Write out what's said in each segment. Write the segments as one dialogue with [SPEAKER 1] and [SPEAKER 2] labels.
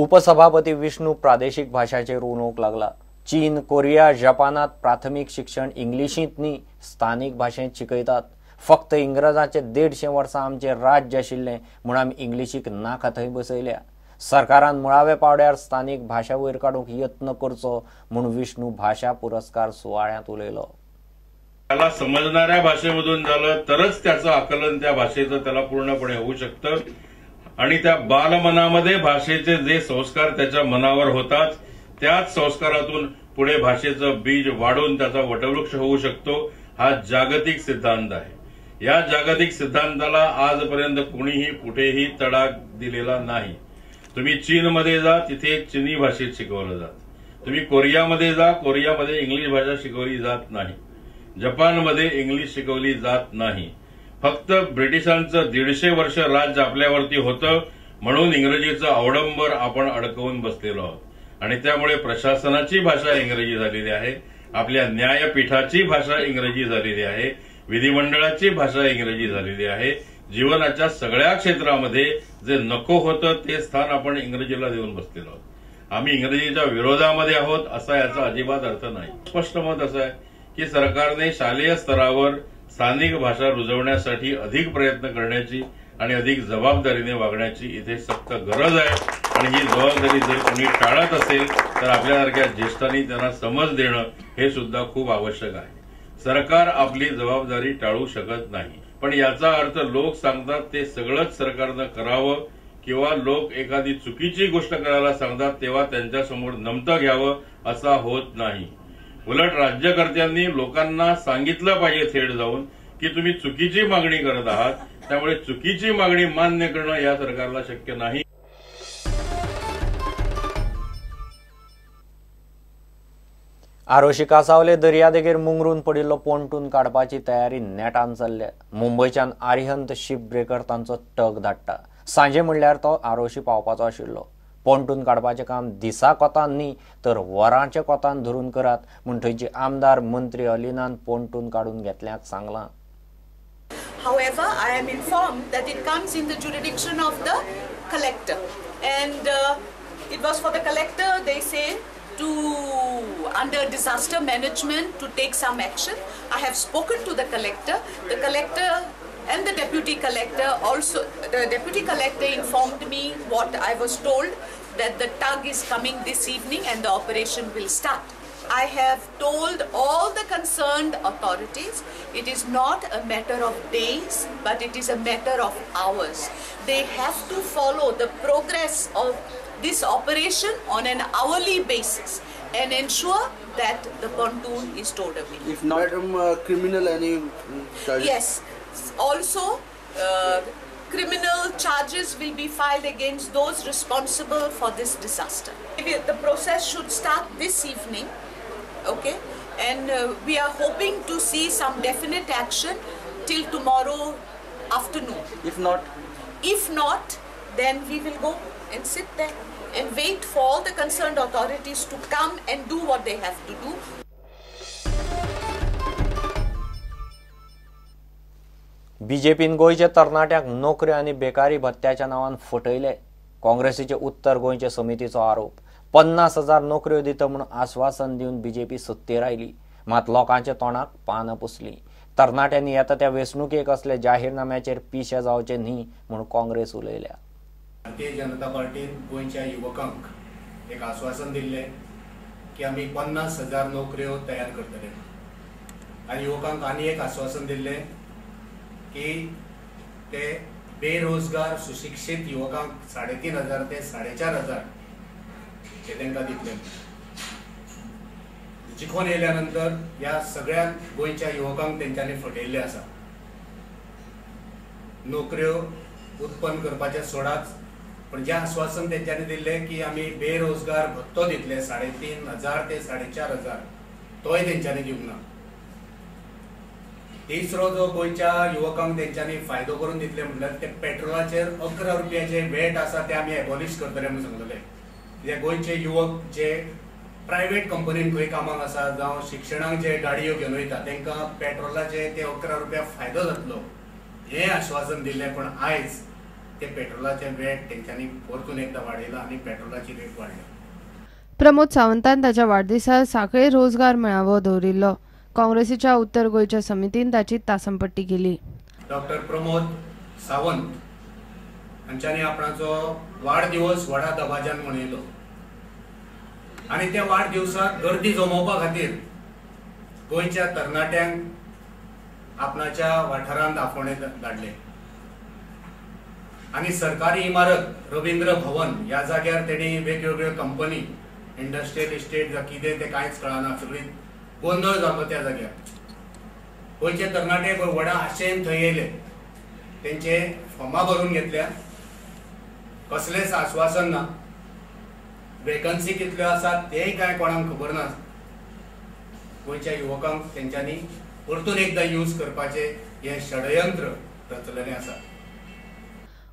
[SPEAKER 1] उपसभापती विष्णू प्रादेशीक भाशांचेर उलोवंक लागला. चीन, कोरिया, जपानात प्राथमीक शिक्षण इंग्लिशींत न्ही स्थानीक भाशेंत शिकयतात. फक्त इंग्रजांचे 150 वर्सां आमचें राज्य आशिल्लें म्हूण आमी इंग्लिशीक नाका थंय बसयल्या. सरकारान मुळाव्या पावड्यार स्थानीक भाशा वयर काडूंक यत्न करचो म्हूण विष्णू भाशा पुरस्कार सुवाळ्यांत उलयलो.
[SPEAKER 2] त्याला समजणाऱ्या भाषेमधून झालं तरच त्याचं आकलन त्या भाषेचं त्याला पूर्णपणे होऊ शकतं आणि त्या बालमनामध्ये भाषेचे जे संस्कार त्याच्या मनावर होतात त्याच संस्कारातून पुढे भाषेचं बीज वाढून त्याचा वटवृक्ष होऊ शकतो. हा जागतिक सिद्धांत आहे. या जागतिक सिद्धांताला आजपर्यंत कोणीही कुठेही तडा दिलेला नाही. तुम्ही चीनमध्ये जा, तिथे चीनी भाषेत शिकवलं जात. तुम्ही कोरियामध्ये जा, कोरियामध्ये इंग्लिश भाषा शिकवली जात नाही. जपानमध्ये इंग्लिश शिकवली जात नाही. फक्त ब्रिटिशांचं 150 वर्ष राज्य आपल्यावरती होतं म्हणून इंग्रजीचं अवडंबर आपण अडकवून बसलेलो आहोत आणि त्यामुळे प्रशासनाची भाषा इंग्रजी झालेली आहे, आपल्या न्यायपीठाची भाषा इंग्रजी झालेली आहे, विधिमंडळाची भाषा इंग्रजी झालेली आहे. जीवनाच्या सगळ्या क्षेत्रामध्ये जे नको होतं ते स्थान आपण इंग्रजीला देऊन बसलेलो आहोत. आम्ही इंग्रजीच्या विरोधामध्ये आहोत असा याचा अजिबात अर्थ नाही. स्पष्ट मत असं आहे की सरकारने शालेय स्तरावर स्थानिक भाषा रुजवण्यासाठी अधिक प्रयत्न करण्याची आणि अधिक जबाबदारीने वागण्याची इथे सक्त गरज आहे आणि ही जबाबदारी जर कोणी टाळत असेल तर आपल्यासारख्या ज्येष्ठांनी त्यांना समज देणं हे सुद्धा खूप आवश्यक आहे. सरकार आपली जबाबदारी टाळू शकत नाही, पण याचा अर्थ लोक सांगतात ते सगळंच सरकारनं करावं किंवा लोक एखादी चुकीची गोष्ट करायला सांगतात तेव्हा त्यांच्यासमोर नमतं घ्यावं असा होत नाही. उलट राज्यकर्त्यांनी लोकांना सांगितलं पाहिजे थेट जाऊन की तुम्ही चुकीची मागणी करत आहात, त्यामुळे चुकीची मागणी मान्य करणं या सरकारला शक्य नाही.
[SPEAKER 1] आरोशी कासावले दर्यादेगेर मुंगरून पडिल्लो पोंटून काडपाची तयारी नेटान चल्ल्या. मुंबयच्यान आरिहंत शिप ब्रेकर तांचो टग धाडटा. सांजे म्हणल्यार तो आरोशी पावपाचो आशिल्लो. पोंटून काडपाचें काम दिसा कोतान न्ही तर वरांच्या कोतान धरून करात म्हूण थंयचे आमदार मंत्री अलिनान पोंटून काडून घेतल्याक सांगलां.
[SPEAKER 3] However, I am informed that it comes in the jurisdiction of the collector, and it was for the collector, they say, to under disaster management to take some action. I have spoken to the collector. The collector and the deputy collector also, the deputy collector informed me what I was told, that the tug is coming this evening and the operation will start. I have told all the concerned authorities, it is not a matter of days, but it is a matter of hours. They have to follow the progress of this operation on an hourly basis and ensure that the pontoon is towed away.
[SPEAKER 4] If not, criminal any charges?
[SPEAKER 3] Yes. Also, criminal charges will be filed against those responsible for this disaster. The process should start this evening, okay? And we are hoping to see some definite action till tomorrow afternoon.
[SPEAKER 4] If not?
[SPEAKER 3] If not, then we will go and sit there and wait for all the concerned authorities to come and do what they have to do.
[SPEAKER 1] बीजेपीन गोंयच्या तरणाट्यांक नोकऱ्यो आनी बेकारी भत्त्याच्या नांवान फटयले. काँग्रेसीचे उत्तर गोंयचे समितीचो आरोप. 50,000 नोकऱ्यो दिता म्हूण आश्वासन दिवन बीजेपी सत्तेर आयली, मात लोकांच्या तोंडाक पानां पुसलीं. तरणाट्यांनी येता त्या वेंचणुकेक असले जाहीरनाम्याचेर पिशे जावचे न्ही म्हूण काँग्रेस उलयल्या.
[SPEAKER 5] भारतीय जनता पार्टीन गोंयच्या युवकांक एक आश्वासन दिल्लें की आमी 50,000 नोकऱ्यो तयार करतले आनी युवकांक आनी एक आश्वासन दिल्लें की ते बेरोजगार सुशिक्षीत युवकांक 3,500 ते 4,500 हे तांकां दितले. जिखोन येयल्या नंतर ह्या सगळ्या गोंयच्या युवकांक तेंच्यांनी फटयल्ले आसा. नोकऱ्यो उत्पन्न करपाचें सोडाच, पण जे आश्वासन तेंच्यांनी दिल्लें की आमी बेरोजगार भत्तो दितले 3,500 ते 4,500 तोय तेंच्यांनी दिवंक ना. तिसरो जो गोंयच्या युवकांक तेंच्यांनी फायदो करून दितले म्हणल्यार ते पेट्रोलाचेर 11 रुपयाचे वेट आसा ते आमी एबॉलिश करतले म्हणून सांगलेले. कित्याक गोंयचे युवक जे प्रायवेट कंपनीन खंय कामाक आसा जावं शिक्षणाक जे गाडयो घेवन वयता तेंकां पेट्रोलाचे ते 11 रुपया फायदो जातलो हें आश्वासन दिल्लें. पण आयज ते पेट्रोलाचें वेट तेंच्यांनी परतून एकदां वाडयलां आनी पेट्रोलाची रेट वाडल्या.
[SPEAKER 6] प्रमोद सावंतान ताच्या वाडदिसा सांखळे रोजगार मेळावो दवरिल्लो. काँग्रेसीच्या उत्तर गोंयच्या समितीन ताची तासमपट्टी केली.
[SPEAKER 5] डॉक्टर प्रमोद सावंत हांच्यांनी आपणाचो वाडदिवस व्हडा दबाज्यान मनयलो आनी त्या वाडदिवसाक गर्दी जमोवपा खातीर गोंयच्या तरणाट्यांक आपणाच्या वाठारांत आफोवणें धाडलें आनी सरकारी इमारत रवींद्र भवन ह्या जाग्यार तेणी वेगवेगळ्यो कंपनी, इंडस्ट्रियल इस्टेट जावं कितें तें कांयच कळना, सगळी गोंदळ जालो त्या जाग्यार. गोंयचे तरणाटे व्हडा आशेन थंय येयले, तेंचे फॉर्मां भरून घेतल्या, कसलेंच आश्वासन ना, वेकन्सी कितल्यो आसात तेय कांय कोणाक खबर ना. गोंयच्या युवकांक तेंच्यांनी परतून एकदां यूज करपाचें हें षडयंत्र रचलेलें आसा.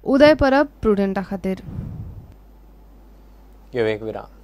[SPEAKER 6] उदय परब प्रुडंटा खातीर.
[SPEAKER 1] एक विराम.